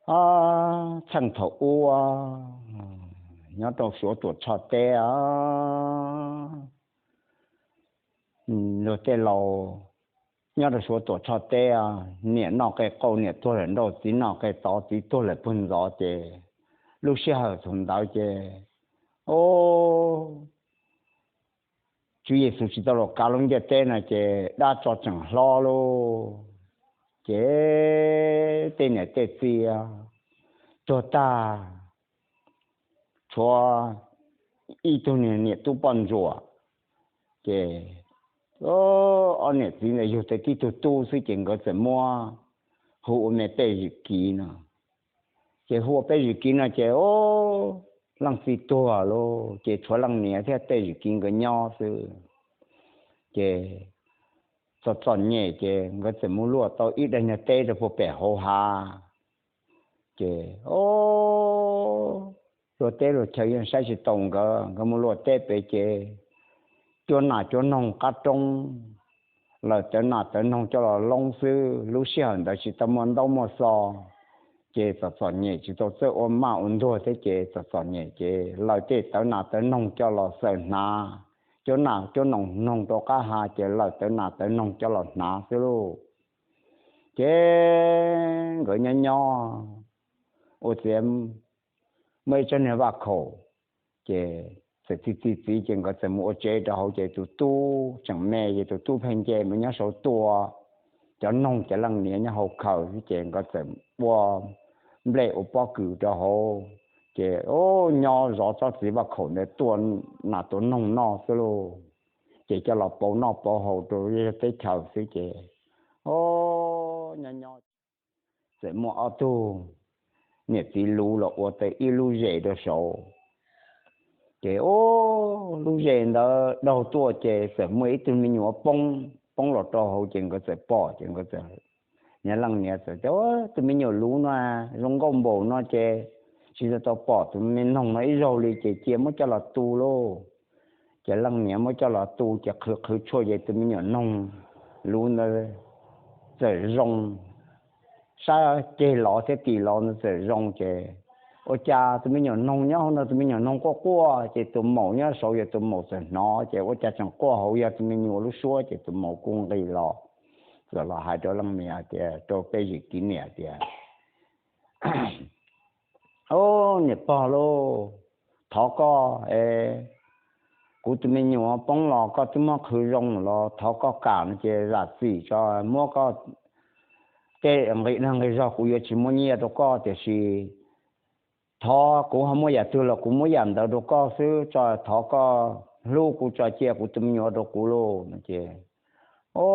Txheej thaum ub nyob rau Suav Tuam Tshoj teb, luag tej laus nyob rau Suav Tuam Tshoj teb, niam noj qe qau niam tuag lawm nrauj, txiv noj qe tod txiv tuag lawm puag ntxov ces lub sij hawm thaum ntawd ces, o, Tswv Yexus tsis tau los kav lub ntiaj teb no ces dab tsov tseem hlob lauj. Ces tej niam tej txiv tuag tag, tshuav ib tug niam tub poj ntsuam, ces ob niam txiv ntawd yug tau tib tug tub xwb ces nkawd txawm muab hu ua me Pej Zwm Kiv no. Ces hu ua Pej Zwm Kiv no ces, o, leej txiv tuag lauj ces tshuav leej niam thiab Pej Zwm Kiv nkawd nyob xwb. Ces txom txom nyem ces nkawd txawm mus luaj tau ib daim nyuag teb rau puag pem hauv hav. Ces, o, luag teb luag chaw yeej saib tsis taus nkawd, nkawd mus luaj teb pem ces cuab nas cuab noog qab roob, laws tawv nas tawv noog coj los loob xwb. Lub sij hawm ntawd tsis tau muaj ntaub muaj xov, ces txom txom nyem tsis tau txawj ua maj ua ntuag thiab ces txom txom nyem ces laws tej tawv nas tawv noog coj los xaws hnav, cuab nas cuab noog rau qab hav ces laws tawv nas tawv noog coj los hnav xwb lauj. Ces nkawd nyob nyob ua txiv muaj ib tsob niag vaj khaum, ces txawm txi txi txiv ces nkawd txawm mus ua tsev rau hauv ces tus tub tseem me ces tus tub pheej nce mus nyob saud tua cov noog, cov leej niam nyob hauv khaws xwb ces nkawd txawm ua nplej ua pob kws rau hauv. Ces nyob zov tsob txiv vaj khaum ntawd tua nas tua noog noj xwb lauj. Ces coj los pauv noj pauv haus rau teb chaws xwb ces, o, nyob nyob txawm muaj ob tug niam txiv luv los ua tau ib lub zes rau saud. Ces, o, lub zes ntawd daug tuaj ces txawm muaj ib tug me nyuam poob poob los rau hauv ces nkawd txawm pom ces nkawd txawm, niag leej niam txawm tias, tus me nyuam luv no zoo nkauj npaum no ces tsis tau pom tus me noog no ib zaug li ces cia muab coj los tu lauj. Ces leej niam muab coj los tu ces qhwv qhwv tshuaj ces tus me nyuam noog luv ntawd txawm zoo, sab ceg los thiab tim los ntawd txawm zoo ces ua cas tus me nyuam noog nyob hauv no tus me nyuam noog quaj quaj ces tus maum nyob saud yog tus maum txawm hnov ces ua cas tseem quaj hauv yog tus me nyuam lub suab ces tus maum kuj nqis los, txawm los hais rau leej niam tias, rau Pej Zwm Kiv niam tias, o, niam pog lauj, thov koj, kuv tus me nyuam poob los koj twb muab qhwv zoo los thov koj kam no ces zam txim tso, muab koj tej nqi dag nqi zog kuv yuav tsis muab nyiaj rau koj tiam sis thov kuv ho muaj yam twg los kuv muab yam ntawd rau koj xwb tso, thov koj hlub kuv tso, cia kuv tus me nyuam rau kuv lauj no ces, o,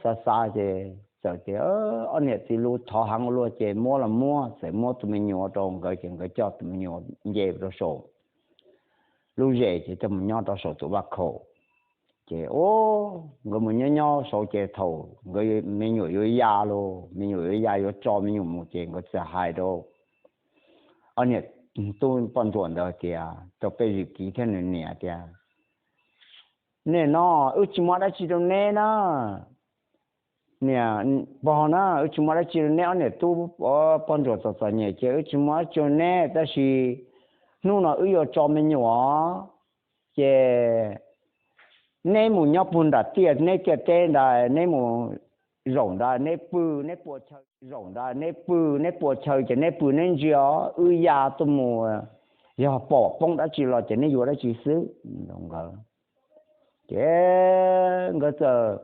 xav xav ces txawm tias, ob niam txiv luv thov heev ua luaj ces muab los muab, txawm muab tus me nyuam rau nkawd ces nkawd coj tus me nyuam nce rau saum lub zes ces coj mus nyob rau saum tus vaj khaum. Ces, o, nkawd mus nyob nyob saud ces thaum nkawd me nyuam yuav ya los, me nyuam yuav ya yuav tso me nyuam mus ces nkawd txawm hais rau ob niam tub poj ntsuam ntawd tias, rau Pej Zwm Kiv thiab nws niam tias, nej no, wb tsis muaj dab tsi rau neb na. Niam pog na, wb tsis muaj dab tsi rau neb, ob niam tub poj ntsuam txom txom nyem ces wb tsis muaj dab tsi rau neb, tab sis hnub no wb yuav tso me nyuam ces neb mus nyob puag nram tiaj, neb tiaj teb ntawd, neb mus zaum ntawd neb pw, neb pua chaw, zaum ntawd neb pw, neb pua chaw ces neb pw neb ntsia, wb ya tuaj mus, yog pom poob dab tsi los ces neb yuav dab tsi xwb. Nkawd, ces nkawd txawm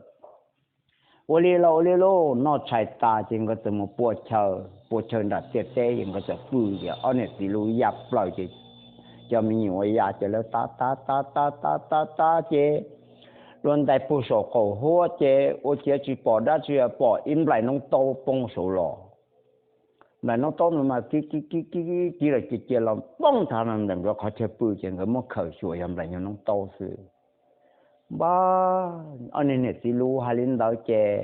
ua li los ua li lauj, noj tshais tas ces nkawd txawm mus pua chaw, pua chaw nram tiaj teb ces nkawd txawm pw ces ob niam txiv luv ya plaws ces cov me nyuam ya ces lawv tab tab tab tab tab tab tab ces dua ntais puag saum qaum huab ces ua ciav tsis pom dab tsi, pom ib nplais noob taub poob saud los. Nplais noob taub no mas kib kib kib kib los cia cia los poob thav no ntawm nkawd qhov chaw pw ces nkawd muab khaws xyuas yog nplais noob taub xwb. Npab, ob niag niam txiv luv hais li ntawd ces,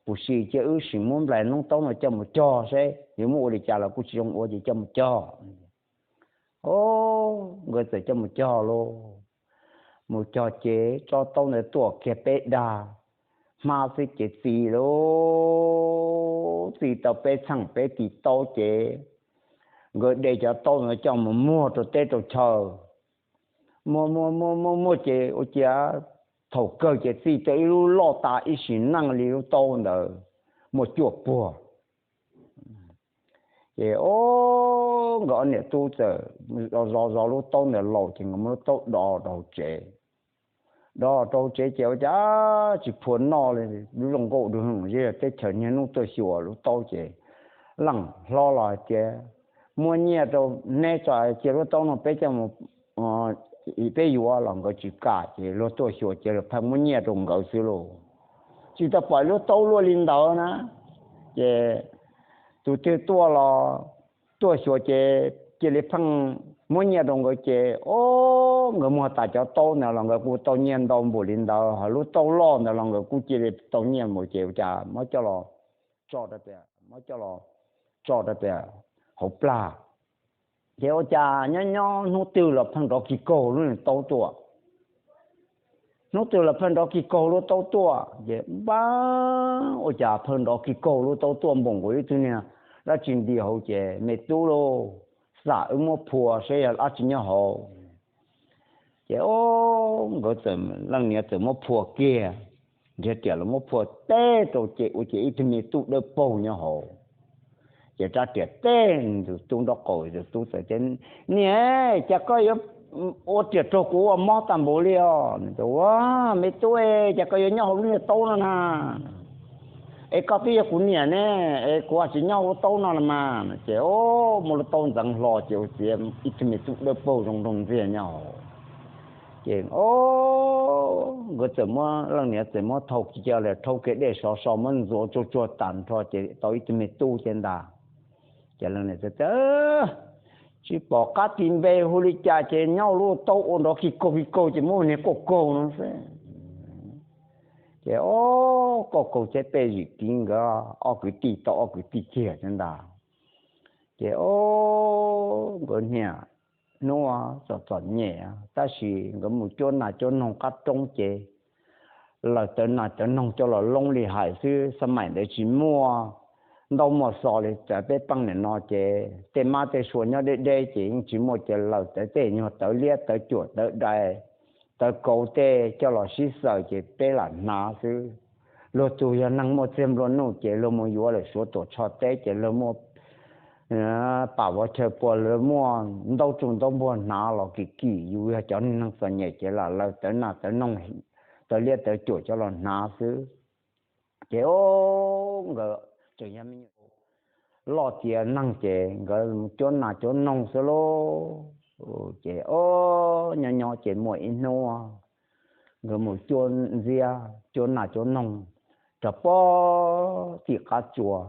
puas sim cia wb sim muab nplais noob taub no coj mus cog seb, yuav muab ua li cas los kuj tsis zoo ua ces coj mus cog. O, nkawd txawm coj mus cog lauj. Mus cog ces tsob taub ntawd tuaj kiag peb dag, hmab xwb ces txi lauj. txij tau peb txheej peb tis taub ces nkawd de cov taub ntawd coj mus muag rau teb rau chaw. Muag muag muag muag muag ces ua ciav thaum kawg ces txij tau ib lub loj tas ib sim neej li lub taub ntawd muaj cuaj puag. Ces o, nkawd ob niam tub txawm zov zov lub taub ntawd laus ces nkawd muab lub taub do rau hauv tsev. Do rau hauv tsev ces ua cas tsis phua noj li, lub zoo nkauj du zoo zeb, teb chaws niaj hnub tuaj xyuas lub taub ces leej hlob los hais tias, muab nyiaj rau neb tso, cia lub taub no peb coj mus, peb yuav los nkawd tsis kam ces luag tuaj xyuas ces lawv pheej muab nyiaj rau nkawd xwb lauj. Tsis tau pom lub taub luaj li ntawd na. Ces tus twg tuaj los tuaj xyuas ces cia li pheej muab nyiaj rau nkawd ces o, nkawd muag tas cov taub ntawd los nkawd kuj tau nyiaj ntau npaum li ntawd, ho lub taub loj ntawd los nkawd kuj cia li tau nyiaj npaum ces ua cas muab coj los tso rau tias, muab coj los tso rau tias hauv plag. Ces ua cas nyob nyob hnub twg los pheej nrov kig kaug lub niag taub tuaj. Hnub twg los pheej nrov kig kaug lub taub tuaj ces npab ua cas pheej nrov kig kaug lub taub tuaj npaum nkaus ib tug niag dab tsi nti hauv ces me tub lauj, xam wb muab phua saib yog dab tsi nyob hauv. Ces o, nkawd txawm, leej niam txawm muab phua kiag, nrhiav riam los muab phua teb rau ces ua ces ib tug me tub dawb paug nyob hauv. Ces rab riam teb tus tub nraub qaum, tus tub txawm tias, niam, cas koj yuav ua riam raug kuv ua mob tag npaum li os? Nws tias, ua, me tub, cas koj yuav nyob hauv lub niag taub no na? Es koj twb yog kuv niam ne, es kuv tsis nyob hauv lub taub no los mas. Ces o, muab lub taub ntxeev hlo ces ua ciav ib tug me tub dawb paug zoo nraug ntxiag nyob hauv. Ces o, nkawd txawm muab, leej niam txawm muab thau kiag coj los rhaub kiag dej sov so muab ntxuav tsuag tsuag tag nrho ces tau ib tug me tub thiab ntag. Ces leej niam txawm tias, tsis pom qab tis npe hu li cas ces nyob lub taub ua nrov kig kaug kig kaug ces muab niag kauj kaug no xwb. Ces o, kauj kaug thiab Pej Zwm Kiv nkawd ob kwv tij tau ob kwv tij kiag thiab ntag. Ces o, nkawd niaj hnub txom txom nyem tab sis nkawd mus cuab nas cuab noog qab roob ces laws tawv nas tawv noog coj los loob li hais xwb. Xab maim ntawd tsis muaj ntaub muaj xov li, txawm peb peb niam no ces tej mab tej sua nyob deb deb ces yeej tsis muaj ces laws tawv tej nyuag tawv liab tawv cuam tawv dais tawv kauv tej coj los sib xaws ces peb lam hnav xwb. Luag tus yog neeg muaj txiag nplua nuj ces luag mus yuav lawm Suav tuam tsho teb ces luag muaj pam vov chaw pua, luag muaj ntaub tsuj ntaub npuag hnav los kim kim, yus yog cov neeg txom nyem ces lam laws tawv nas tawv noog, tawv liab tawv cuam coj los hnav xwb. Ces o, nkawd tseem yog me nyuam loj tiav neeg ces nkawd mus cuab nas cuab noog xwb lauj. Ces o, nyob nyob ces muaj ib hnub nkawd mus cuab ntxiab cuab nas cuab noog rau pem tim qab tsua.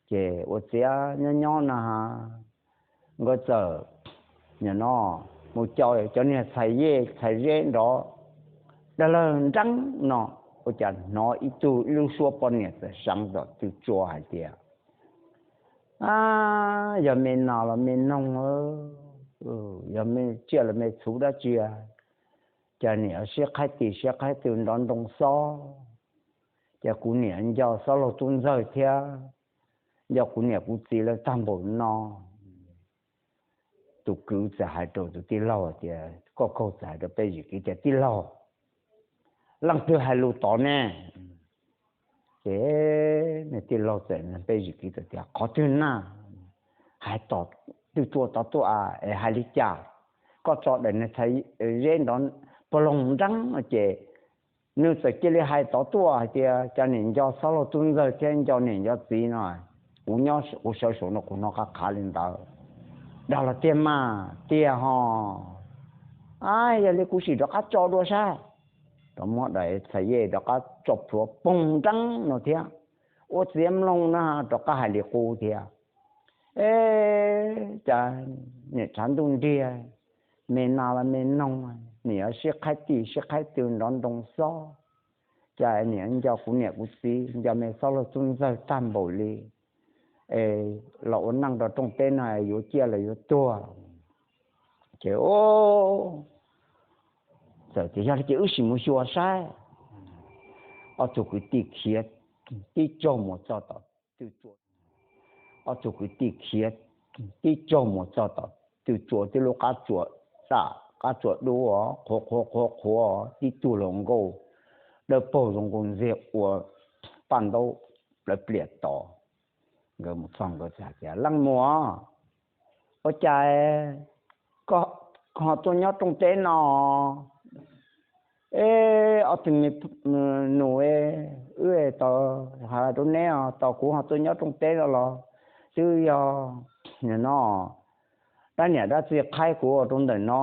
Ces ua ciav nyob nyob na, nkawd txawm, nim no, mus caum cov niag txhais yej txhais zeb nrov dag lawg nreeb no, ua cas hnov ib tug ib lub suab poj niam txawm seev tom tw tsua hais tias, a, yog me nas los me noog, yog me tsiaj los me txhu dab tsi, cas niam sib qhaib tis sib qhaib tw nrov ntoo xob, ces kuv niam nco xob laug tub ntxawg thiab nco kuv niam kuv txiv lawv tag npaum no. Tus kwv txawm hais rau tus tij laug tias, kauj kaug txawm hais rau Pej Zwm Kiv tias, tij laug, leej twg hais lus tod ne? Ces nws tij laug txawm, Pej Zwm Kiv txawm tias, qhov twg na? Hais tom tw tsua tod tuaj es hais li cas? Koj tso daim niag txhais zeb nrov pog loog nreeb no ces nws txawm cia li hais tod tuaj hais tias, cas niam nco xob laug tub ntxawg thiab nco niam nco txiv no, kuv nyob kuv sawv saum no kuv hnov qab qhav li ntawd. Dag los tiag mas tiag ho. A, yog li kuv sim rov qab tso dua saib. Rov muab daim txhais yej rov qab tso plhuav poog nreeb no thiab. Ua txiav mloog na rov qab hais li qub thiab. E, cas niam tshav ntuj nriag, me nas los me noog, niam yuav sib qhaib tis sib qhaib tw nrov ntoo xob, cas niam nco kuv niam kuv txiv nco me xob laug tub ntxawg tag npaum li, es los ua neej rau rooj teb no yuav ciaj los yuav tuag. Ces txawm tias yog li ces wb sim mus xyuas saib. Ob tug kwv tij khiav tib tsaug mus txog tom twj tsuas. Ob tug kwv tij khiav tib tsaug mus txog tom twj tsuas, tib lub qab tsuas daj qab tsuas dub, qhuav qhuav qhuav qhuav, tib tug hluas nkauj dawb paug zoo nkaus ntxiag ua paj ntaub plawv pliam tod. Nkawd mus txog nkawd hais tias, Leej muam, ua cas koj ho tuaj nyob rooj teb no? E, ob tug me nus, wb tau hais rau neb os, tos kuv ho tuaj nyob rooj teb no los twb yog no, dab niam dab txiv qhaib kuv ua rau ntawm no,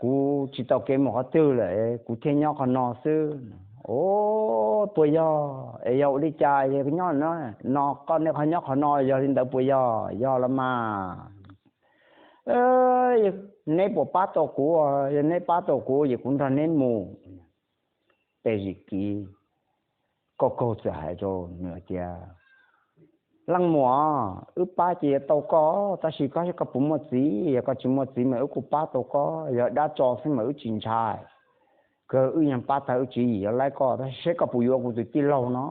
kuv tsis tau kev mus qhov twg lawm, kuv thiaj nyob qhov no xwb. O, puas yog? Es yog ua li cas nyob no, koj nej qhov nyob qhov no yog li ntawd puas yog? Yog los mas. Neb puas pab tau kuv? Yog neb pab tau kuv ces kuv nrog neb mus. Tej zim kiv Kauj Kaug txawm hais rau nws tias, Leej muam, wb pab ces yuav tau koj, tab sis koj saib koj puas muaj txiv. Yog koj tsis muaj txiv mas wb kuj pab tau koj, yog dab tso xwb mas wb tsis ntshai. Kawg wb yeej pab tag wb tswv yim yuav laib koj, tab sis saib koj puas yuav kuv tus tij laug no.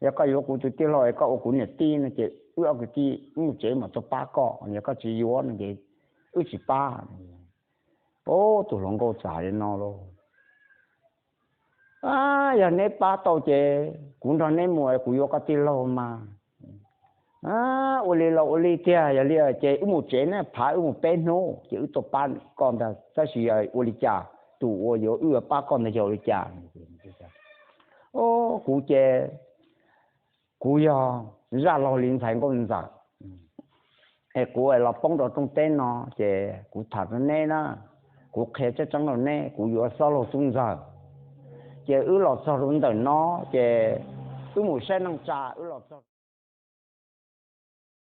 Yog koj yuav kuv tus tij laug es koj ua kuv niam tij no ces wb ob kwv tij wb mus tsev mam tuaj pab koj, yog koj tsis yuav no ces wb tsis pab. O, tus hluas nkauj txawm hais li no lauj, Yog neb pab tau ces kuv nrog neb mus, kuv yuav koj tij laug mas. Ua li los ua li tiag, yog li ces wb mus tsev na, phav wb mus peb hnub ces wb tuaj pab koj ntag, tab sis yog ua li cas tus uas yuav wb pab koj ntawd yog ua li cas? O, kuv ces kuv yog zaj laug li ntxhais nkauj ntxawm es kuv los poob rau rooj teb no ces kuv tham rau neb na, kuv qhia tseeb tseeb rau neb, kuv yuav xob laug tub ntxawg. Ces wb los txog rau ntawm no ces wb mus saib neej tsa, wb los txog